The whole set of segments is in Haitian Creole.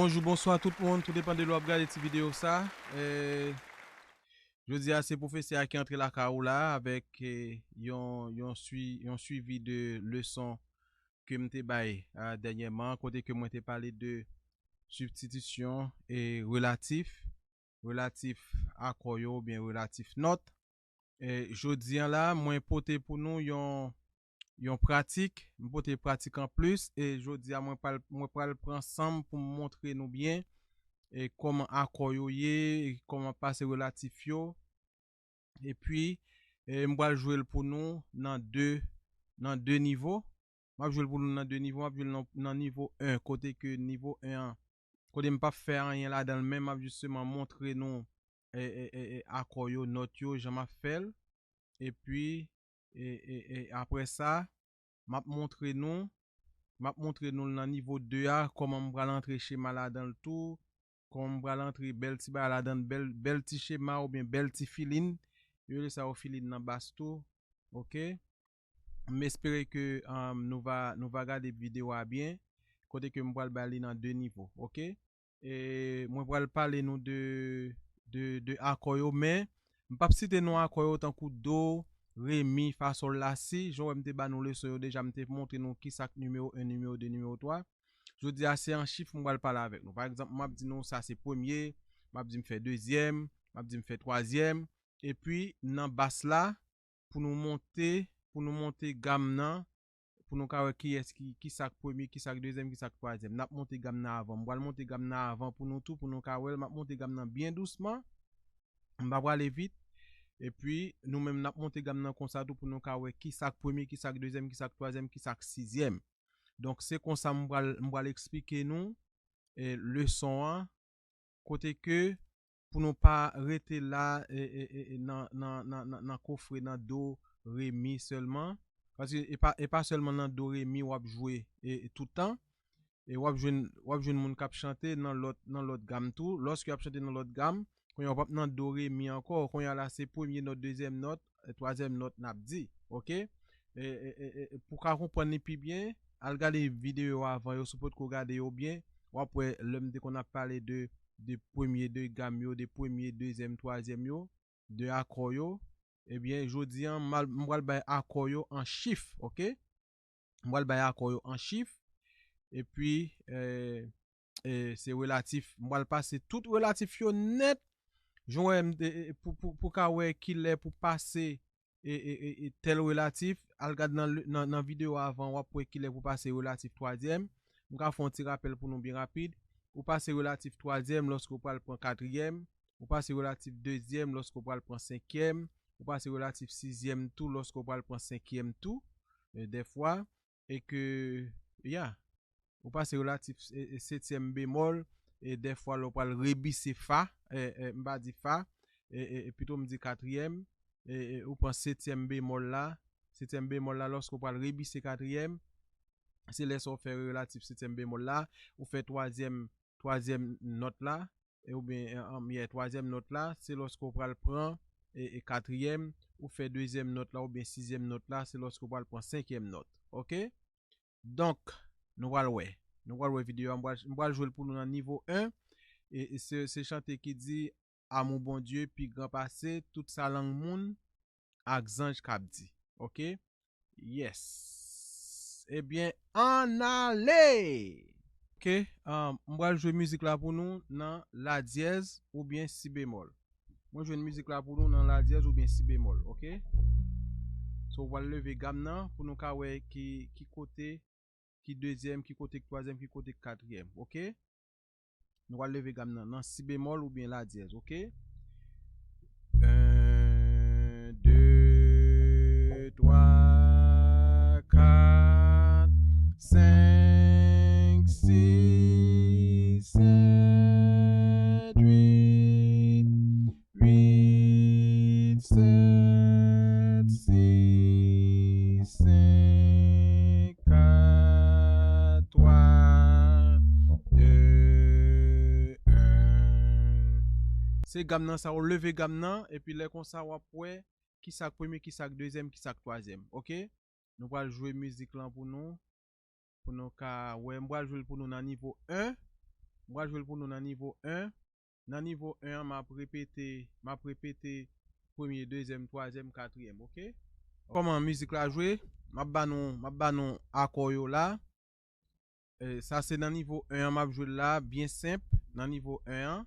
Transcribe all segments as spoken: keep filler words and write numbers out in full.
Bonjou, bonswa tout moun, tou depann de lè w ap gade ti videyo sa. Eh, jodi a se pwofesè a ki antre lakay ou la avèk eh, yon, yon, swi, yon swivi de leson ke m te bay ah, dènyèman, kote ke mwen te pale de sibstitisyon e relatif, relatif akò yo oubyen relatif nòt. E jodi an la, mwen pote pou nou yon, yon pratik, m pote pratik an plis, e jodi a mwen pral, mwen pral pran san m pou m montre nou byen e kòman akò yo ye, e kòman pase relatif yo, epi e m pral jwe l pou nou nan de, nan de nivo. M ap jwe l pou nou nan de nivo. M ap jwe l nan, nan nivo en, kote ke nivo en an, kote m p ap fè anyen ladan l, men m ap jisteman montre nou e, e, e, e, akò yo, nòt yo, jan m ap fè l. Epi, e, e, e, apre sa, m ap montre nou, m ap montre nou l nan nivo de a, kòman m pral antre chema ladan l tou, kòman m pral antre bèl ti bagay ladan l, bèl, bèl ti chema oubyen bèl ti filin. Yo rele sa yo filin nan bas tou. Oke? M espere ke um, nou va, nou va gade videyo a byen, kote ke m pral bay li nan de nivo. Oke? E mwen pral pale nou de, de, de akò yo, men m p ap site non akò yo tankou do, re, mi, fa, sòl, la, si. Jan w wè m te ba nou leson yo deja, m te montre nou ki sa k nimewo en, nimewo de, nimewo twa. Jodi a, se an chif m pral pale avèk nou. Pa egzanp, m ap di nou sa se premye, m ap di m fè dezyèm, m ap di m fè twazyèm. Epi, nan bas la, pou nou monte, pou nou monte gam nan, pou nou ka wè kiyès ki, ki sa k premye, ki sa k dezyèm, ki sa k twazyèm. N ap monte gam nan avan. M pral monte gam nan avan pou nou tou, pou nou ka wè l. M ap monte gam nan byen dousman. M pa prale vit. Epi, nou menm, n ap monte gam nan konsa tou pou nou ka wè ki sa k premye, ki sa k dezyèm, ki sa k twazyèm, ki sa k sizyèm. Donk, se konsa m pral, m pral eksplike nou e, leson an, kote ke pou nou pa rete la e, e, e, e, nan, nan, nan, nan, nan kofre nan do, re, mi sèlman. Paske e pa, e pa sèlman nan do, re, mi w ap jwe e, e, tout tan. E w ap jwenn, w ap jwenn moun k ap chante nan lòt, nan lòt gam tou. Lòske y ap chante nan lòt gam, kounye a w p ap nan do, re, mi ankò. Kounye a la, se premye nòt, dezyèm nòt, e, twazyèm nòt n ap di. Oke? E, e, e, e, pou w ka konprann li pi byen, al gade videyo yo avan yo, si w potko gade yo byen, w ap wè lè m te konn ap pale de, de premye de gam yo, de premye, dezyèm, twazyèm yo, de akò yo. Ebyen, jodi an, m al, m pral bay akò yo an chif, oke? M pral bay akò yo an chif. Epi, e, e, se relatif. M pral pase tout relatif yo nèt. Jan w wè m te, e, pou, pou, pou ka wè kilè pou pase e, e, e, e, tèl relatif, al gad nan, nan, nan videyo avan, w ap wè kilè pou pase relatif twazyèm. M ka fè yon ti rapèl pou nou byen rapid. Ou pase relatif twazyèm lòske w pral pran katriyèm. Ou pase relatif dezyèm lòske w pral pran senkyèm. Ou pase relatif sizyèm tou lòske w pral pran senkyèm tou, e, dèfwa. E ke, ya, ou pase relatif e, e, setyèm bemòl, e dèfwa lè w pral rebise fa, e, e, m pa di fa, e, e, e pito m di katriyèm, e, e, ou pran setyèm bemòl la, setyèm bemòl la, lòske w pral rebise katriyèm, se lè sa w fè relatif setyèm bemòl la, ou fè twazyèm, twazyèm nòt la, e, oubyen, e, anm, yè, twazyèm nòt la, se lòske w pral pran, e, e, katriyèm, ou fè dezyèm nòt la, oubyen sizyèm nòt la, se lòske w pral pran senkyèm nòt. Oke? Donk, nou pral wè. Nou pral wè videyo a. M pral, m pral jwe l pou nou nan nivo en. E, e se, se chante ki di, Amou Bondye pi gran pase tout sa lang moun ak zanj k ap di. Oke? Yes. Ebyen, ann ale! Oke, um, m pral jwe mizik la pou nou nan la dyèz oubyen si bemòl. Mwen jwenn mizik la pou nou nan la dyèz oubyen si bemòl, oke? So, w pral leve gam nan pou nou ka wè ki, ki kote, ki dezyèm, ki kote k twazyèm, ki kote k katriyèm, oke? Nou pral leve gam nan nan si bemòl oubyen la dyèz, oke? En, de, twa, kat, senk, sis, sèt, uit, uit, sèt, sis, senk, kat, twa, de, en. Se gam nan sa, ou leve gam nan, epi lè konsa w ap wè ki sa k premye, ki sa k dezyèm, ki sa k twazyèm. Oke? Nou pral jwe mizik lan pou nou. Pou nou ka wè, m pral jwe l pou nou nan nivo en. M pral jwe l pou nou nan nivo en. Nan nivo en an, m ap repete, m ap repete premye, dezyèm, twazyèm, katriyèm, oke? Kòman mizik la jwe? M ap ba nou, m ap ba nou akò yo la. E, sa se nan nivo en an m ap jwe l la, byen senp, nan nivo en an.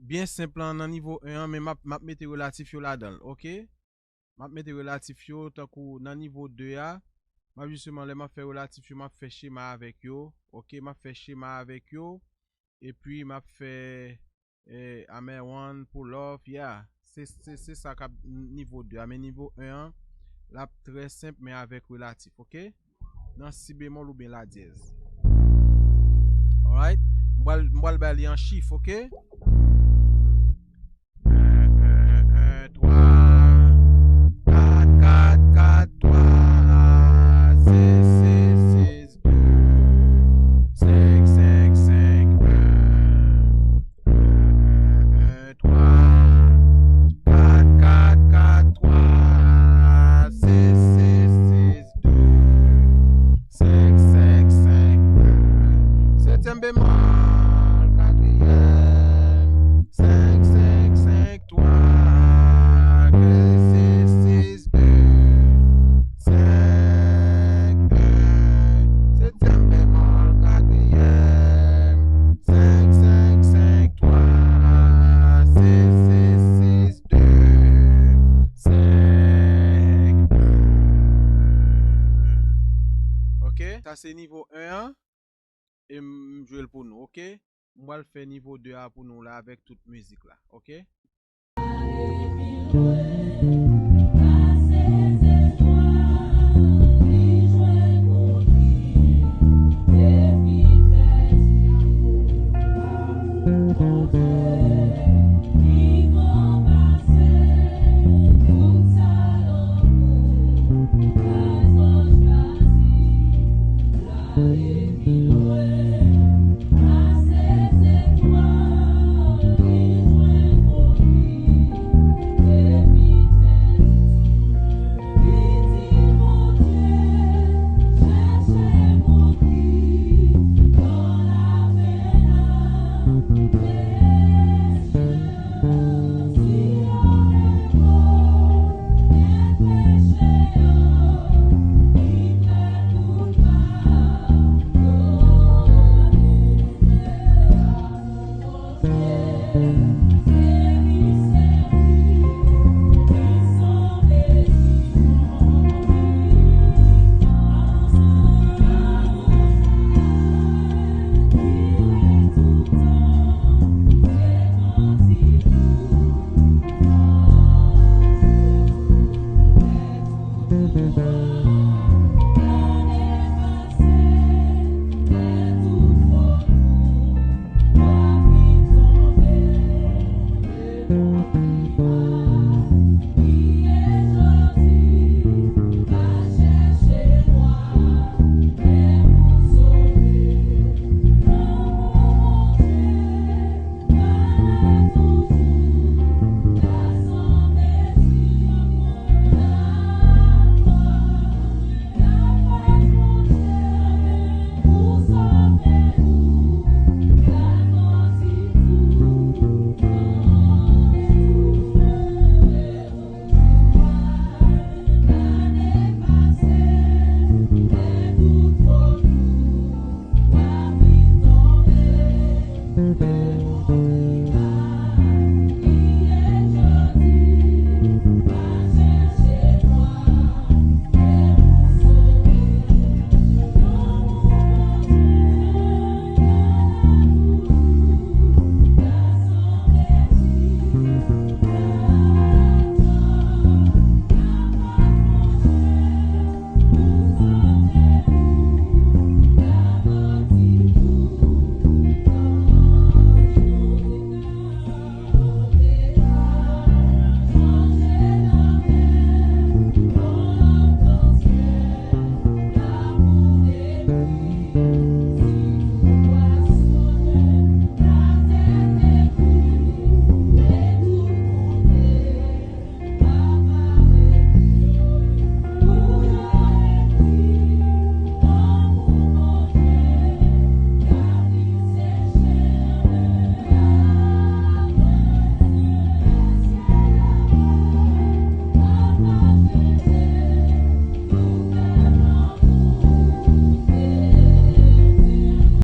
Byen senp lan nan nivo en an, men m ap, m ap mete relatif yo ladan l, oke? M ap mete relatif yo, tankou nan nivo de a, m ap jisteman, lè m ap fè relatif yo, m ap fè chema avèk yo, oke? M ap fè chema avèk yo, epi m ap fè, eh, Amen one, pull off, yeah. Se, se, se sa k ap nivo de a. Men nivo en an, l ap trè senp, men avèk relatif, oke? Nan si bemòl oubyen la dyèz. Alright? M pral, m pral bay li an chif, oke? En, en, en, twa, kat, kat, kat, twa, sis, sis, sis, de, senk, senk, senk, en, en, en, twa, kat, kat, kat, twa, sis, sis, sis, de, senk, senk, senk, en, setyèm bemòl, katriyèm, senk, senk, senk, twa, sis, sis, de, senk, en, setyèm bemòl, katriyèm, senk, senk, senk, twa, sis, sis, sis, de, senk, en. Oke, sa se nivo en an. E m jwe l pou nou, oke? M pral fè nivo de a pou nou la avèk tout mizik la, oke?